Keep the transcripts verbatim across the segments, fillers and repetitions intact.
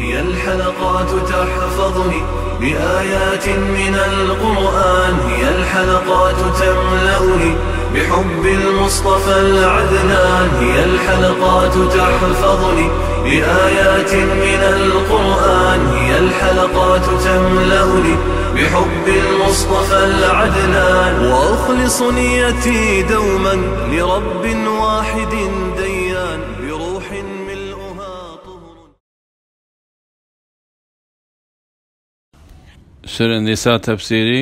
هي الحلقات تحفظني بآيات من القرآن، هي الحلقات تملأني بحب المصطفى العدنان، هي الحلقات تحفظني بآيات من القرآن، هي الحلقات تملأني بحب المصطفى العدنان، وأخلص نيتي دوما لرب واحد ديان، بروح ملؤها طهر. سۈرە نىسا تەپسىرى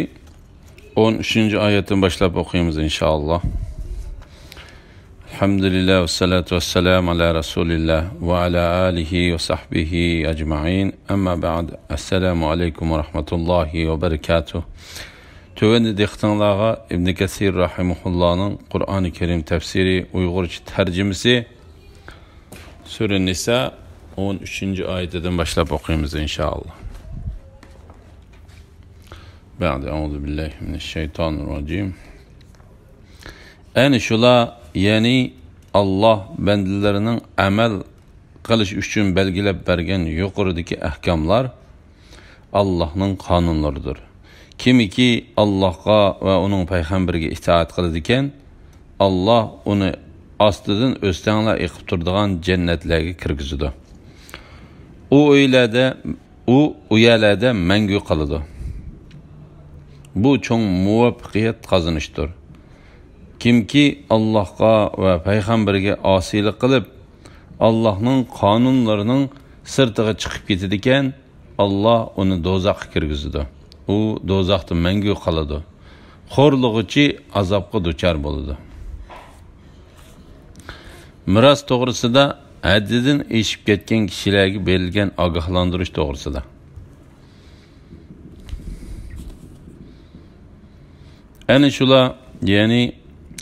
ئون ئۈچىنچى ئايەتتىن باشلاپ ئوقۇيمىز، ئىنشائاللا. الحمد لله والصلاة والسلام على رسول الله وعلى آله وصحبه أجمعين. أما بعد. السلام عليكم ورحمة الله وبركاته. تۆۋەندە دىققىتىڭلارغا ئىبن كەسىر رەھىمەھۇللانىڭ قۇرئانى كەرىم تەپسىرى، ئۇيغۇرچە تەرجىمىسى، سۈرە نىسا ئون ئۈچىنچى ئايىتىدىن باشلاپ ئوقۇيمىز، ئىنشائاللا. بەئدە، ئەئۇزۇ بىللاھى مىنەششەيتانىررەجىم. ئەنە شۇلار، يەنى ئاللاھ بەندىلىرىنىڭ ئەمەل قىلىش ئۈچۈن بەلگىلەپ بەرگەن يۇقىرىدىكى ئەھكاملار، ئاللاھنىڭ قانۇنلىرىدۇر. كىمكى ئاللاھقا ۋە ئۇنىڭ پەيغەمبىرىگە ئىتائەت قىلىدىكەن، ئاللاھ ئۇنى ئاستىدىن ئۆستەڭلەر ئېقىپ تۇرىدىغان جەننەتلەرگە كىرگۈزىدۇ. ئۇ ئۆيلەردە، ئۇ، ئۇ يەرلەردە مەڭگۈ قالىدۇ. بۇ چوڭ مۇۋەپپەقىيەت قازىنىشتۇر. كىمكى ئاللاھقا ۋە پەيغەمبىرىگە ئاسىيلىق قىلىپ، ئاللاھنىڭ قانۇنلىرىنىڭ سىرتىغا چىقىپ كېتىدىكەن، ئاللاھ ئۇنى دوزاخقا كىرگۈزىدۇ. ئۇ دوزاختا مەڭگۈ قالىدۇ. خورلىغۇچى ئازابقا دۇچار بولىدۇ. مىراس توغرىسىدا ھەددىدىن ئېشىپ كەتكەن كىشىلەرگە بېرىلگەن ئاگاھلاندۇرۇش توغرىسىدا. ئەنە شۇلار، يەنى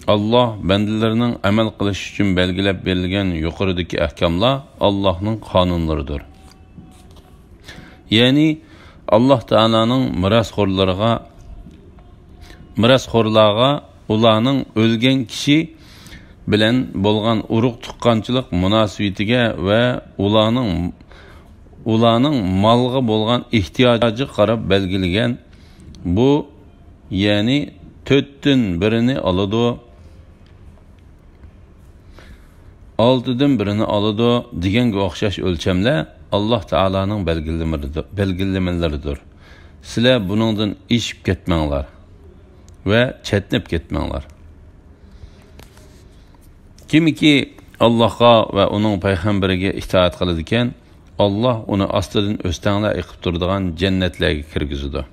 ئاللاھ بەندىلىرىنىڭ ئەمەل قىلىشى ئۈچۈن بەلگىلەپ بېرىلگەن يۇقىرىدىكى ئەھكاملار ئاللاھنىڭ قانۇنلىرىدۇر. يەنى ئاللاھ تائالانىڭ مىراسخورلىرىغا، مىراسخورلارغا ئۇلارنىڭ ئۆلگەن كىشى بىلەن بولغان ئۇرۇق تۇغقانچىلىق مۇناسىۋىتىگە ۋە ئۇلارنىڭ، ئۇلارنىڭ مالغا بولغان ئېھتىياجىغا قاراپ بەلگىلىگەن بۇ، يەنى تۆتتىن بىرىنى ئالىدۇ، ئالتىدىن بىرىنى ئالىدۇ دېگەنگە ئوخشاش ئۆلچەملەر ئاللاھ تائالانىڭ بەلگىلىمىلىرىدۇر، بەلگىلىمىلىرىدۇر. سىلەر بۇنىڭدىن ئېشىپ كەتمەڭلار ۋە چەتنەپ كەتمەڭلار. كىمكى ئاللاھقا ۋە ئۇنىڭ پەيغەمبىرىگە ئىتائەت قىلىدىكەن، ئاللاھ ئۇنى ئاستىدىن ئۆستەڭلەر ئېقىپ تۇرىدىغان جەننەتلەرگە كىرگۈزىدۇ.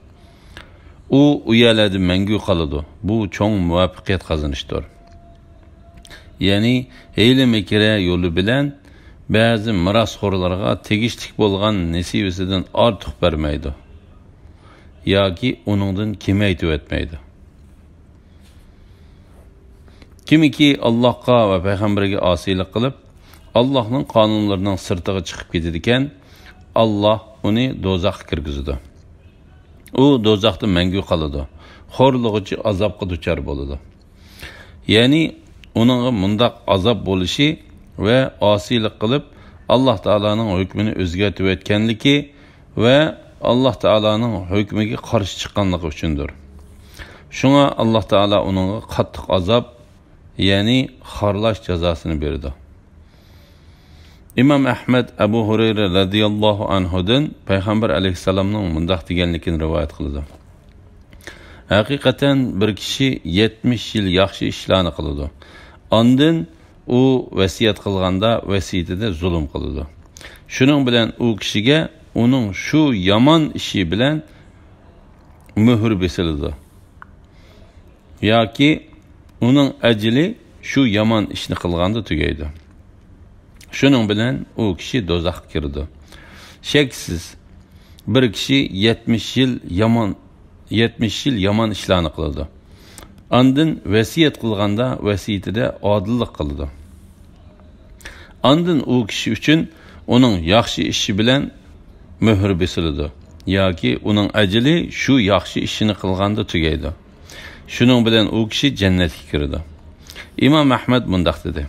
ئۇ، ئۇ يەرلەردە مەڭگۈ قالىدۇ. بۇ چوڭ مۇۋەپپەقىيەت قازىنىشتۇر. يەنى ھىيلە-مىكرى يولى بىلەن بەزى مىراسخورلارغا تېگىشلىك بولغان نېسىۋىسىدىن ئارتۇق بەرمەيدۇ ياكى ئۇنىڭدىن كېمەيتىۋەتمەيدۇ. كىمكى ئاللاھقا ۋە پەيغەمبىرىگە ئاسىيلىق قىلىپ، ئاللاھنىڭ قانۇنلىرىنىڭ سىرتىغا چىقىپ كېتىدىكەن، ئاللاھ ئۇنى دوزاخقا كىرگۈزىدۇ. ئۇ دوزاختا مەڭگۈ قالىدۇ، خورلىغۇچى ئازابقا دۇچار بولىدۇ. يەنى ئۇنىڭغا مۇنداق ئازاب بولۇشى ۋە ئاسىيلىق قىلىپ، ئاللاھ تائالانىڭ ھۆكمىنى ئۆزگەرتىۋەتكەنلىكى ۋە ئاللاھ تائالانىڭ ھۆكمىگە قارشى چىققانلىقى ئۈچۈندۇر. شۇڭا ئاللاھ تائالا ئۇنىڭغا قاتتىق ئازاب، يەنى خارلاش جازاسىنى بېرىدۇ. ئىمام ئەھمەد ئەبۇ ھۇرەيرە رەزىياللاھۇ ئەنھۇدىن پەيغەمبەر ئەلەيھىسسالامنىڭ مۇنداق دېگەنلىكىنى رىۋايەت قىلىدۇ: ھەقىقەتەن بىر كىشى يەتمىش يىل ياخشى ئىشلارنى قىلىدۇ. ئاندىن ئۇ ۋەسىيەت قىلغاندا ۋەسىيىتىدە زۇلۇم قىلىدۇ. شۇنىڭ بىلەن ئۇ كىشىگە ئۇنىڭ شۇ يامان ئىشى بىلەن مۆھۈر بېسىلىدۇ. ياكى ئۇنىڭ ئەجىلى شۇ يامان ئىشنى قىلغاندا تۈگەيدۇ. شۇنىڭ بىلەن ئۇ كىشى دوزاخقا كىرىدۇ. شەكسىز، بىر كىشى يەتمىش يىل يامان، يەتمىش يىل يامان ئىشلارنى قىلىدۇ. ئاندىن ۋەسىيەت قىلغاندا ۋەسىيىتىدە ئادىللىق قىلىدۇ. ئاندىن ئۇ كىشى ئۈچۈن ئۇنىڭ ياخشى ئىشى بىلەن مۆھۈر بېسىلىدۇ ياكى ئۇنىڭ ئەجىلى شۇ ياخشى ئىشىنى قىلغاندا تۈگەيدۇ. شۇنىڭ بىلەن ئۇ كىشى جەننەتكە كىرىدۇ. ئىمام ئەھمەد مۇنداق دېدى: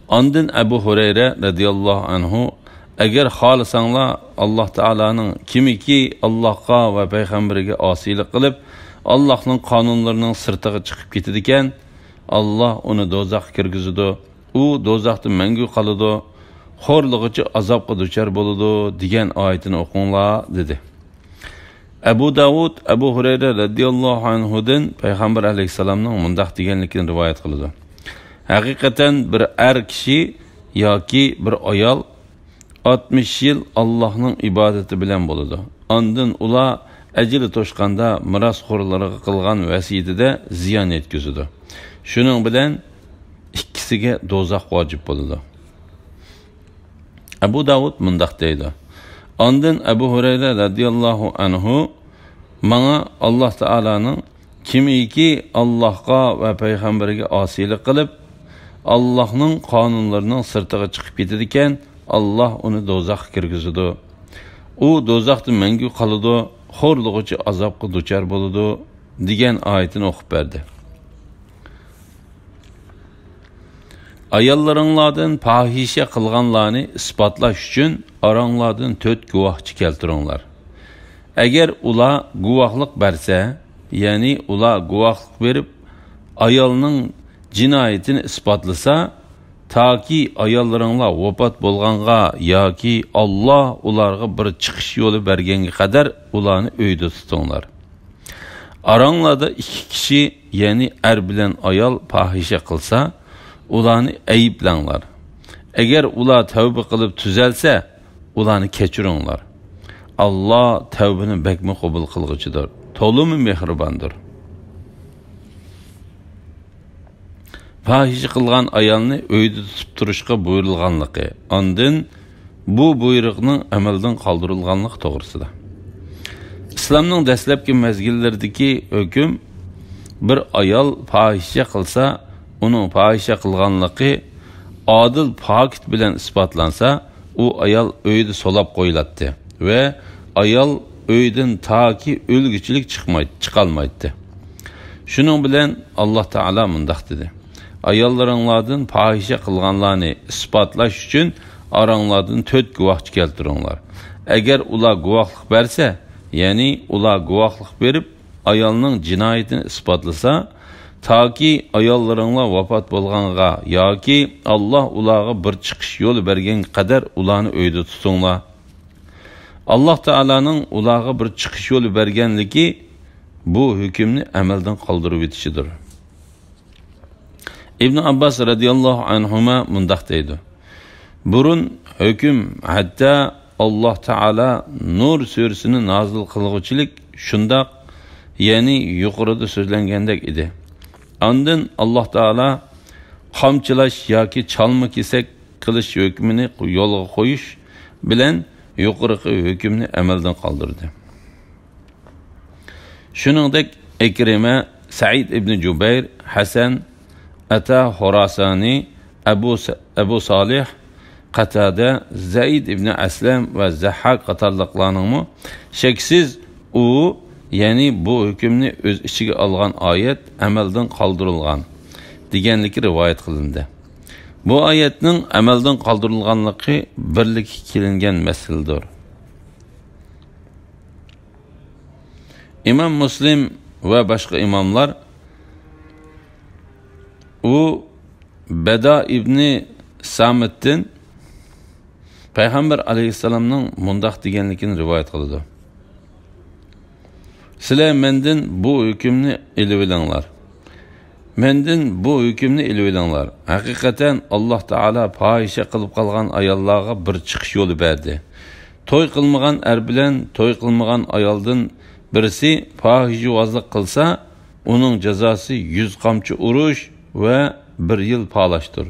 ئاندىن ئەبۇ ھۇرەيرە رەزىياللاھۇ ئەنھۇ ئەگەر خالىساڭلار، ئاللاھ تائالانىڭ، كىمكى ئاللاھقا ۋە پەيغەمبىرىگە ئاسىيلىق قىلىپ، ئاللاھنىڭ قانۇنلىرىنىڭ سىرتىغا چىقىپ كېتىدىكەن، ئاللاھ ئۇنى دوزاخقا كىرگۈزىدۇ. ئۇ دوزاختا مەڭگۈ قالىدۇ، خورلىغۇچى ئازابقا دۇچار بولىدۇ، دېگەن ئايىتىنى ئوقۇڭلار، دېدى. ئەبۇ داۋۇد ئەبۇ ھۇرەيرە رەزىياللاھۇ ئەنھۇدىن پەيغەمبەر ئەلەيھىسسالامنىڭ مۇنداق دېگەنلىكىنى رىۋايەت قىلىدۇ: ھەقىقەتەن بىر ئەر كىشى ياكى بىر ئايال ئاتمىش يىل ئاللاھنىڭ ئىبادىتى بىلەن بولىدۇ. ئاندىن ئۇلار ئەجىلى توشقاندا مىراسخورلىرىغا قىلغان ۋەسىيىتىدە زىيان يەتكۈزىدۇ. شۇنىڭ بىلەن ئىككىسىگە دوزاخ ۋاجىپ بولىدۇ. ئەبۇ داۋۇد مۇنداق دەيدۇ: ئاندىن ئەبۇ ھۇرەيرە رەزىياللاھۇ ئەنھۇ ماڭا ئاللاھ تائالانىڭ، كىمكى ئاللاھقا ۋە پەيغەمبىرىگە ئاسىيلىق قىلىپ، ئاللاھنىڭ قانۇنلىرىنىڭ سىرتىغا چىقىپ كېتىدىكەن، ئاللاھ ئۇنى دوزاخقا كىرگۈزىدۇ. ئۇ دوزاختا مەڭگۈ قالىدۇ، خورلىغۇچى ئازابقا دۇچار بولىدۇ، دېگەن ئايىتىنى ئوقۇپ بەردى. ئاياللىرىڭلاردىن پاھىشە قىلغانلارنى ئىسپاتلاش ئۈچۈن ئاراڭلاردىن تۆت گۇۋاھچى كەلتۈرۈڭلار. ئەگەر ئۇلار گۇۋاھلىق بەرسە، يەنى ئۇلار گۇۋاھلىق بېرىپ، ئايالنىڭ جىنايىتىنى ئىسپاتلىسا، تاكى ئاياللىرىڭلار ۋاپات بولغانغا ياكى ئاللاھ ئۇلارغا بىر چىقىش يولى بەرگەنگە قەدەر ئۇلارنى ئۆيدە تۇتۇڭلار. ئاراڭلاردا ئىككى كىشى، يەنى ئەر بىلەن ئايال پاھىشە قىلسا، ئۇلارنى ئەيىبلەڭلار. ئەگەر ئۇلار تەۋبە قىلىپ تۈزەلسە، ئۇلارنى كەچۈرۈڭلار. ئاللاھ تەۋبىنى بەكمۇ قوبۇل قىلغۇچىدۇر، تولىمۇ مېھرىباندۇر. پاھىشە قىلغان ئايالنى ئۆيدە تۇتۇپ تۇرۇشقا بۇيرۇلغانلىقى، ئاندىن بۇ بۇيرۇقنىڭ ئەمەلدىن قالدۇرۇلغانلىقى توغرىسىدا. ئىسلامنىڭ دەسلەپكى مەزگىللىرىدىكى ھۆكۈم، بىر ئايال پاھىشە قىلسا، ئۇنىڭ پاھىشە قىلغانلىقى ئادىل پاكىت بىلەن ئىسپاتلانسا، ئۇ ئايال ئۆيدە سولاپ قويۇلاتتى ۋە ئايال ئۆيدىن تاكى ئۆلگۈچىلىك چىقماي-، چىقالمايتتى. شۇنىڭ بىلەن ئاللاھ تائالا مۇنداق دېدى: ئاياللىرىڭلاردىن پاھىشە قىلغانلارنى ئىسپاتلاش ئۈچۈن ئاراڭلاردىن تۆت گۇۋاھچى كەلتۈرۈڭلار. ئەگەر ئۇلار گۇۋاھلىق بەرسە، يەنى ئۇلار گۇۋاھلىق بېرىپ، ئايالنىڭ جىنايىتىنى ئىسپاتلىسا، تاكى ئاياللىرىڭلار ۋاپات بولغانغا ياكى ئاللاھ ئۇلارغا بىر چىقىش يولى بەرگەنگە قەدەر ئۇلارنى ئۆيدە تۇتۇڭلار. ئاللاھ تائالانىڭ ئۇلارغا بىر چىقىش يولى بەرگەنلىكى بۇ ھۆكۈمنى ئەمەلدىن قالدۇرۇۋېتىشىدۇر. ئىبن ئابباس رەزىياللاھۇ ئەنھۇما مۇنداق دەيدۇ: بۇرۇن ھۆكۈم ھەتتا ئاللاھ تائالا نۇر سۈرىسىنى نازىل قىلغۇچىلىك شۇنداق، يەنى يۇقىرىدا سۆزلەنگەندەك ئىدى. ئاندىن ئاللاھ تائالا قامچىلاش ياكى چالما-كېسەك قىلىش ھۆكمىنى يولغا قويۇش بىلەن يۇقىرىقى ھۆكۈمنى ئەمەلدىن قالدۇردى. شۇنىڭدەك ئىكرىمە، سەئىد ئىبنى جۇبەير، ھەسەن، ئەتا خوراسانى، ئەبۇ س-، ئەبۇ سالىھ، قەتادە، زەيد ئىبنى ئەسلەم ۋە زەھھاك قاتارلىقلارنىڭمۇ شەكسىز ئۇ، يەنى بۇ ھۆكۈمنى ئۆز ئىچىگە ئالغان ئايەت ئەمەلدىن قالدۇرۇلغان دېگەنلىكى رىۋايەت قىلىندى. بۇ ئايەتنىڭ ئەمەلدىن قالدۇرۇلغانلىقى بىرلىككە كېلىنگەن مەسىلىدۇر. ئىمام مۇسلىم ۋە باشقا ئىماملار ئۇ بەدا ئىبنى سامىتتىن پەيغەمبەر ئەلەيھىسسالامنىڭ مۇنداق دېگەنلىكىنى رىۋايەت قىلىدۇ: سىلەر مەندىن بۇ ھۆكۈمنى ئېلىۋېلىڭلار. مەندىن بۇ ھۆكۈمنى ئېلىۋېلىڭلار. ھەقىقەتەن ئاللاھ تائالا پاھىشە قىلىپ قالغان ئاياللارغا بىر چىقىش يولى بەردى. توي قىلمىغان ئەر بىلەن توي قىلمىغان ئايالدىن بىرسى پاھىشىۋازلىق قىلسا، ئۇنىڭ جازاسى يۈز قامچا ئۇرۇش ۋە بىر يىل پالاشتۇر.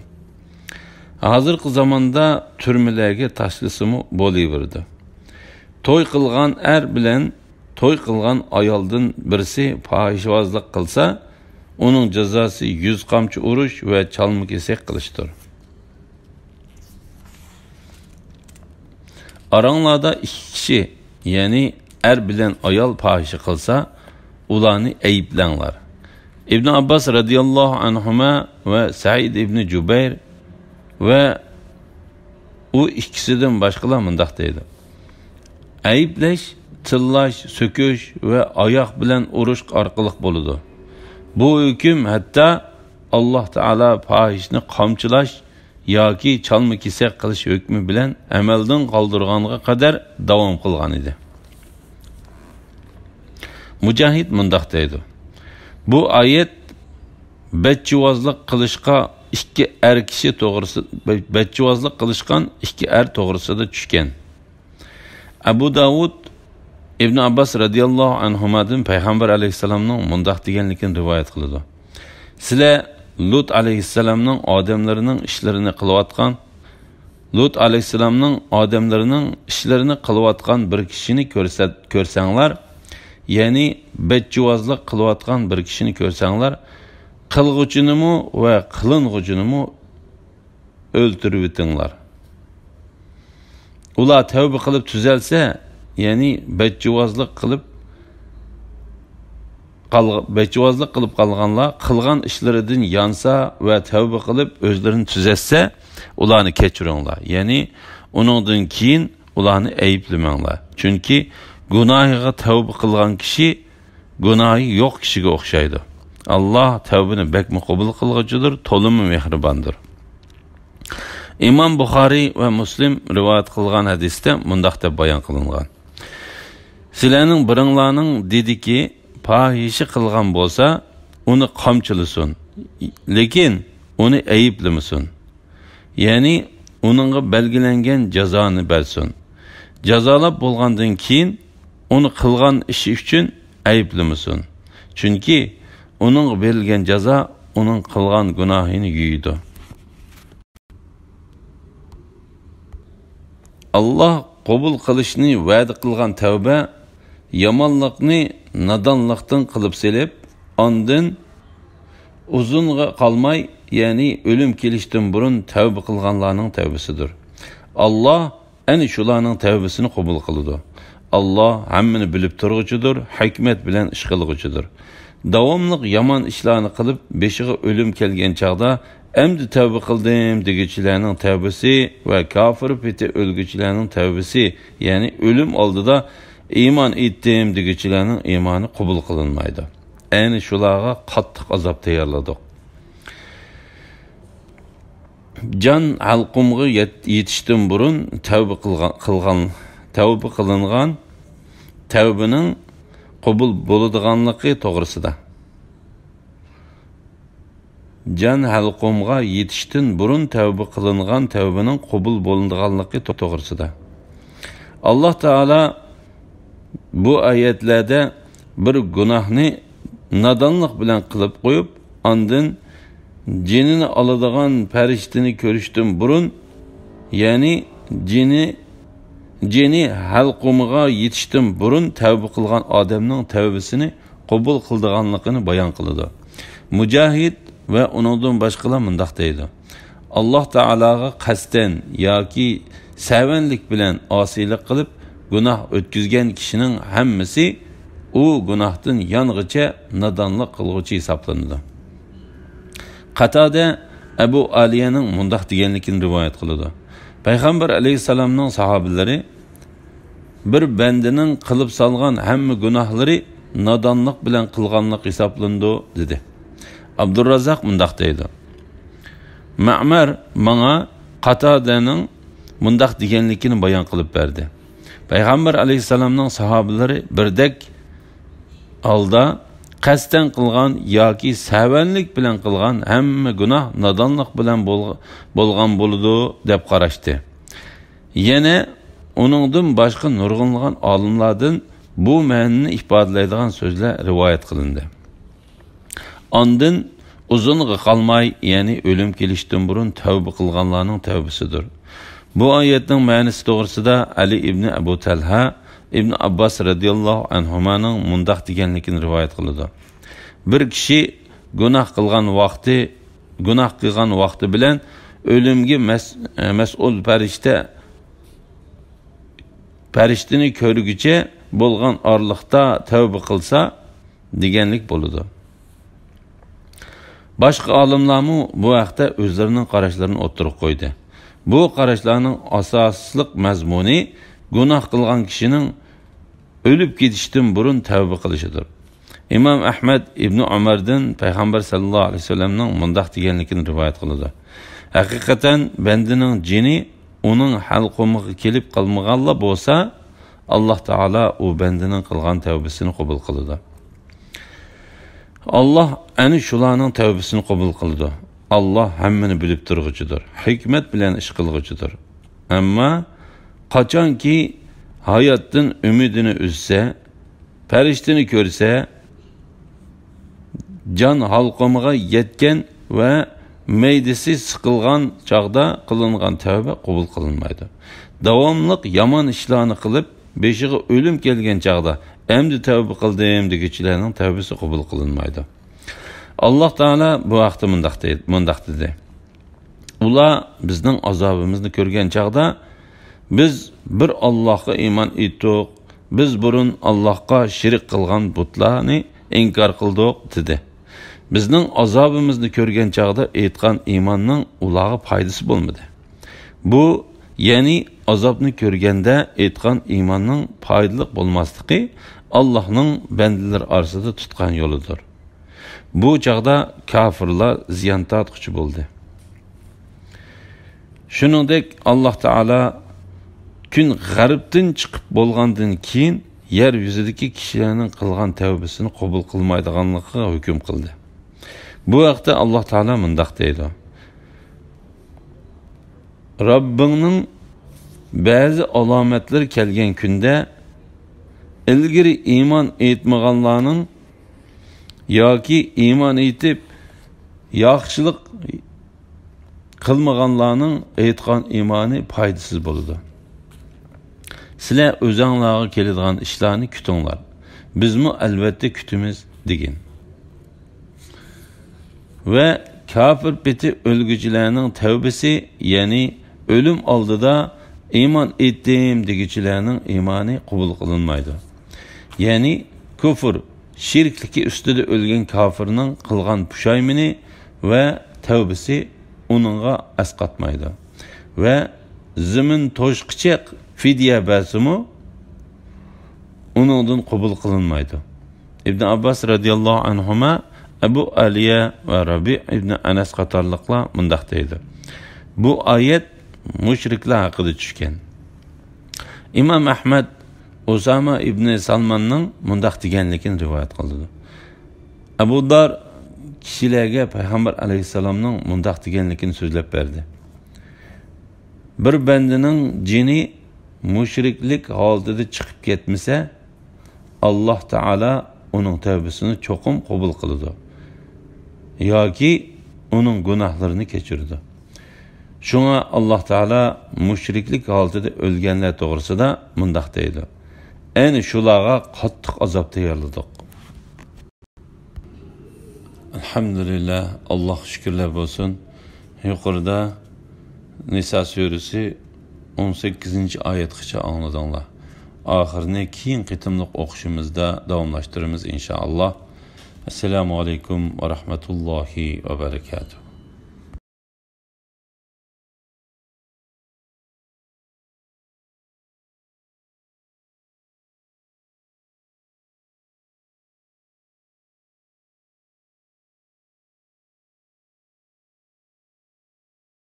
ھازىرقى زاماندا تۈرمىلەرگە تاشلىسىمۇ بولۇۋېرىدۇ. توي قىلغان ئەر بىلەن توي قىلغان ئايالدىن بىرسى پاھىشىۋازلىق قىلسا، ئۇنىڭ جازاسى يۈز قامچا ئۇرۇش ۋە چالما-كېسەك قىلىشتۇر. ئاراڭلاردا ئىككى كىشى، يەنى ئەر بىلەن ئايال پاھىشە قىلسا، ئۇلارنى ئەيىبلەڭلار. ئىبن ئابباس رەزىياللاھۇ ئەنھۇما ۋە سەئىد ئىبنى جۇبەير ۋە بۇ ئىككىسىدىن باشقىلار مۇنداق دەيدۇ: ئەيىبلەش، تىللاش، سۆكۈش ۋە ئاياق بىلەن ئۇرۇش ئارقىلىق بولىدۇ. بۇ ھۆكۈم ھەتتا ئاللاھ تائالا پاھىشىنى قامچىلاش ياكى چالما-كېسەك قىلىش ھۆكمى بىلەن ئەمەلدىن قالدۇرغانغا قەدەر داۋام قىلغان ئىدى. مۇجاھىد مۇنداق دەيدۇ: بۇ ئايەت بەتجۇۋازلىق قىلىشقا ئىككى ئەر كىشى توغرىسى، بەتجۇۋازلىق قىلىشقان ئىككى ئەر توغرىسىدا چۈشكەن. ئەبۇ داۋۇد ئىبن ئابباس رەزىياللاھۇ ئەنھۇمادىن پەيغەمبەر ئەلەيھىسسالامنىڭ مۇنداق دېگەنلىكىنى رىۋايەت قىلىدۇ: سىلەر لۇت ئەلەيھىسسالامنىڭ ئادەملىرىنىڭ ئىشلىرىنى قىلىۋاتقان، لۇت ئەلەيھىسسالامنىڭ ئادەملىرىنىڭ ئىشلىرىنى قىلىۋاتقان بىر كىشىنى كۆرسەت-، كۆرسەڭلار، يەنى بەتجۇۋازلىق قىلىۋاتقان بىر كىشىنى كۆرسەڭلار، قىلغۇچىنىمۇ ۋە قىلىنغۇچىنىمۇ ئۆلتۈرۈۋېتىڭلار. ئۇلار تەۋبە قىلىپ تۈزەلسە، يەنى بەتجۇۋازلىق قىلىپ قالغ-، بەتجۇۋازلىق قىلىپ قالغانلار قىلغان ئىشلىرىدىن يانسا ۋە تەۋبە قىلىپ ئۆزلىرىنى تۈزەتسە، ئۇلارنى كەچۈرۈڭلار. يەنى ئۇنىڭدىن كېيىن ئۇلارنى ئەيىبلىمەڭلار. چۈنكى گۇناھىغا تەۋبە قىلغان كىشى گۇناھى يوق كىشىگە ئوخشايدۇ. ئاللاھ تەۋبىنى بەكمۇ قوبۇل قىلغۇچىدۇر، تولىمۇ مېھرىباندۇر. ئىمام بۇخارىي ۋە مۇسلىم رىۋايەت قىلغان ھەدىستە مۇنداق دەپ بايان قىلىنغان: سىلەرنىڭ بىرىڭلارنىڭ دېدىكى پاھىشە قىلغان بولسا، ئۇنى قامچىلىسۇن، لېكىن ئۇنى ئەيىبلىمىسۇن. يەنى ئۇنىڭغا بەلگىلەنگەن جازانى بەرسۇن. جازالاپ بولغاندىن كېيىن ئۇنى قىلغان ئىشى ئۈچۈن ئەيىبلىمىسۇن. چۈنكى ئۇنىڭغا بېرىلگەن جازا ئۇنىڭ قىلغان گۇناھىنى يۇيىدۇ. ئاللاھ قوبۇل قىلىشنى ۋەدە قىلغان تەۋبە يامانلىقنى نادانلىقتىن قىلىپ سېلىپ، ئاندىن ئۇزۇنغا قالماي، يەنى ئۆلۈم كېلىشتىن بۇرۇن تەۋبە قىلغانلارنىڭ تەۋبىسىدۇر. ئاللاھ ئەنە شۇلارنىڭ تەۋبىسىنى قوبۇل قىلىدۇ. ئاللاھ ھەممىنى بىلىپ تۇرغۇچىدۇر، ھېكمەت بىلەن ئىش قىلغۇچىدۇر. داۋاملىق يامان ئىشلارنى قىلىپ، بېشىغا ئۆلۈم كەلگەن چاغدا، ئەمدى تەۋبە قىلدىم دېگۈچىلەرنىڭ تەۋبىسى ۋە كاپىر پېتى ئۆلگۈچىلەرنىڭ تەۋبىسى، يەنى ئۆلۈم ئالدىدا ئىمان ئېيتتىم دېگۈچىلەرنىڭ ئىمانى قوبۇل قىلىنمايدۇ. ئەنە شۇلارغا قاتتىق ئازاب تەييارلىدۇق. جان ھەلقۇمغا يەت-، يېتىشتىن بۇرۇن تەۋبە قىلغان، قىلغان، تەۋبە قىلىنغان تەۋبىنىڭ قوبۇل بولىدىغانلىقى توغرىسىدا. جان ھەلقۇمغا يېتىشتىن بۇرۇن تەۋبە قىلىنغان تەۋبىنىڭ قوبۇل بولىدىغانلىقى توغرىسىدا. ئاللاھ تائالا بۇ ئايەتلەردە بىر گۇناھنى نادانلىق بىلەن قىلىپ قويۇپ، ئاندىن جېنىنى ئالىدىغان پەرىشتىنى كۆرۈشتىن بۇرۇن، يەنى جېنى، جېنى ھەلقۇمىغا يېتىشتىن بۇرۇن تەۋبە قىلغان ئادەمنىڭ تەۋبىسىنى قوبۇل قىلىدىغانلىقىنى بايان قىلىدۇ. مۇجاھىد ۋە ئۇنىڭدىن باشقىلار مۇنداق دەيدۇ: ئاللاھ تائالاغا قەستەن ياكى سەۋەنلىك بىلەن ئاسىيلىق قىلىپ، گۇناھ ئۆتكۈزگەن كىشىنىڭ ھەممىسى ئۇ گۇناھتىن يانغىچە نادانلىق قىلغۇچى ھېسابلىنىدۇ. قاتادە ئەبۇ ئالىيەنىڭ مۇنداق دېگەنلىكىنى رىۋايەت قىلىدۇ: پەيغەمبەر ئەلەيھىسسالامنىڭ ساھابىلىرى بىر بەندىنىڭ قىلىپ سالغان ھەممە گۇناھلىرى نادانلىق بىلەن قىلغانلىق ھېسابلىنىدۇ، دېدى. ئابدۇررازاق مۇنداق دەيدۇ: مەمەر ماڭا قاتادەنىڭ مۇنداق دېگەنلىكىنى بايان قىلىپ بەردى: پەيغەمبەر ئەلەيھىسسالامنىڭ ساھابىلىرى بىردەك ھالدا قەستەن قىلغان ياكى سەۋەنلىك بىلەن قىلغان ھەممە گۇناھ نادانلىق بىلەن بولغ-، بولغان بولىدۇ، دەپ قاراشتى. يەنە ئۇنىڭدىن باشقا نۇرغۇنلىغان ئالىملاردىن بۇ مەنىنى ئىپادىلەيدىغان سۆزلەر رىۋايەت قىلىندى. ئاندىن ئۇزۇنغا قالماي، يەنى ئۆلۈم كېلىشتىن بۇرۇن تەۋبە قىلغانلارنىڭ تەۋبىسىدۇر. بۇ ئايەتنىڭ مەنىسى توغرىسىدا ئەلى ئىبنى ئەبۇ تەلھە ئىبنى ئابباس رەزىياللاھۇ ئەنھۇمانىڭ مۇنداق دېگەنلىكىنى رىۋايەت قىلىدۇ: بىر كىشى گۇناھ قىلغان ۋاقتى، گۇناھ قىلغان ۋاقتى بىلەن ئۆلۈمگە مەس-، مەسئۇل پەرىشتە، پەرىشتىنى كۆرگۈچە بولغان ئارىلىقتا تەۋبە قىلسا، دېگەنلىك بولىدۇ. باشقا ئالىملارمۇ بۇ ھەقتە ئۆزلىرىنىڭ قاراشلىرىنى ئوتتۇرىغا قويدى. بۇ قاراشلارنىڭ ئاساسلىق مەزمۇنى گۇناھ قىلغان كىشىنىڭ ئۆلۈپ كېتىشتىن بۇرۇن تەۋبە قىلىشىدۇر. ئىمام ئەھمەد ئىبنى ئۆمەردىن پەيغەمبەر سەللەللاھۇ ئەلەيھى ۋەسەللەمنىڭ مۇنداق دېگەنلىكىنى رىۋايەت قىلىدۇ: ھەقىقەتەن بەندىنىڭ جېنى ئۇنىڭ ھەلقۇمىغا كېلىپ قالمىغانلا بولسا، ئاللاھ تائالا ئۇ بەندىنىڭ قىلغان تەۋبىسىنى قوبۇل قىلىدۇ. ئاللاھ ئەنە شۇلارنىڭ تەۋبىسىنى قوبۇل قىلىدۇ. ئاللاھ ھەممىنى بىلىپ تۇرغۇچىدۇر، ھېكمەت بىلەن ئىش قىلغۇچىدۇر. ئەمما قاچانكى ھاياتتىن ئۈمىدىنى ئۈزسە، پەرىشتىنى كۆرسە، جان ھالقۇمىغا يەتكەن ۋە مەيدىسى سىقىلغان چاغدا قىلىنغان تەۋبە قوبۇل قىلىنمايدۇ. داۋاملىق يامان ئىشلارنى قىلىپ، بېشىغا ئۆلۈم كەلگەن چاغدا، ئەمدى تەۋبە قىلدىم دېگۈچىلەرنىڭ تەۋبىسى قوبۇل قىلىنمايدۇ. ئاللاھ تائالا بۇ ھەقتە مۇنداق دەيدۇ، مۇنداق دېدى: ئۇلار بىزنىڭ ئازابىمىزنى كۆرگەن چاغدا، بىز بىر ئاللاھقا ئىمان ئېيتتۇق، بىز بۇرۇن ئاللاھقا شېرىك قىلغان بۇتلارنى ئىنكار قىلدۇق، دېدى. بىزنىڭ ئازابىمىزنى كۆرگەن چاغدا ئېيتقان ئىماننىڭ ئۇلارغا پايدىسى بولمىدى. بۇ، يەنى ئازابنى كۆرگەندە ئېيتقان ئىماننىڭ پايدىلىق بولماسلىقى ئاللاھنىڭ بەندىلىرى ئارىسىدا تۇتقان يولىدۇر. بۇ چاغدا كاپىرلار زىيان تارتقۇچى بولدى. شۇنىڭدەك ئاللاھ تائالا كۈن غەربتىن چىقىپ بولغاندىن كېيىن يەر يۈزىدىكى كىشىلەرنىڭ قىلغان تەۋبىسىنى قوبۇل قىلمايدىغانلىقىغا ھۆكۈم قىلدى. بۇ ھەقتە ئاللاھ تائالا مۇنداق دەيدۇ: رەببىڭنىڭ بەزى ئالامەتلىرى كەلگەن كۈندە، ئىلگىرى ئىمان ئېيتمىغانلارنىڭ ياكى ئىمان ئېيتىپ ياخشىلىق قىلمىغانلارنىڭ ئېيتقان ئىمانى پايدىسىز بولىدۇ. سىلەر ئۆزەڭلارغا كېلىدىغان ئىشلارنى كۈتۈڭلار، بىزمۇ ئەلۋەتتە كۈتىمىز، دېگىن. ۋە كاپىر پېتى ئۆلگۈچىلەرنىڭ تەۋبىسى، يەنى ئۆلۈم ئالدىدا ئىمان ئېيتتىم دېگۈچىلەرنىڭ ئىمانى قوبۇل قىلىنمايدۇ. يەنى كۇفر، شېرىكلىكى ئۈستىدە ئۆلگەن كاپىرنىڭ قىلغان پۇشايمىنى ۋە تەۋبىسى ئۇنىڭغا ئەسقاتمايدۇ. ۋە زېمىن توشقىچە فىدىيە بەرسىمۇ، ئۇنىڭدىن قوبۇل قىلىنمايدۇ. ئىبن ئابباس رەزىياللاھۇ ئەنھۇما ئەبۇ ئالىيە ۋە رەبىئ ئىبن ئەنەس قاتارلىقلار مۇنداق دەيدۇ: بۇ ئايەت مۇشرىكلار ھەققىدە چۈشكەن. ئىمام ئەھمەد ئۇسامە ئىبنى سالماننىڭ مۇنداق دېگەنلىكىنى رىۋايەت قىلىدۇ. ئەبۇ دار كىشىلەرگە پەيغەمبەر ئەلەيھىسسالامنىڭ مۇنداق دېگەنلىكىنى سۆزلەپ بەردى: بىر بەندىنىڭ جېنى مۇشرىكلىك ھالىتىدە چىقىپ كەتمىسە، ئاللاھ تائالا ئۇنىڭ تەۋبىسىنى چوقۇم قوبۇل قىلىدۇ ياكى ئۇنىڭ گۇناھلىرىنى كەچۈرىدۇ. شۇڭا ئاللاھ تائالا مۇشرىكلىك ھالىتىدە ئۆلگەنلەر توغرىسىدا مۇنداق دەيدۇ: ئەنە شۇلارغا قاتتىق ئازاب تەييارلىدۇق. ئەلھەمدۇلىللا، ئاللاھقا شۈكۈرلەر بولسۇن. يۇقىرىدا نىسا سۈرىسى ئون سەككىزىنچى ئايەتكىچە ئاڭلىدىڭلار. ئاخىرىنى كېيىن قېتىملىق ئوقۇشىمىزدا داۋاملاشتۇرىمىز، ئىنشائاللاھ. ئەسسالامۇ ئەلەيكۇم ۋە رەھمەتۇللاھى ۋە بەرەكاتۇھ.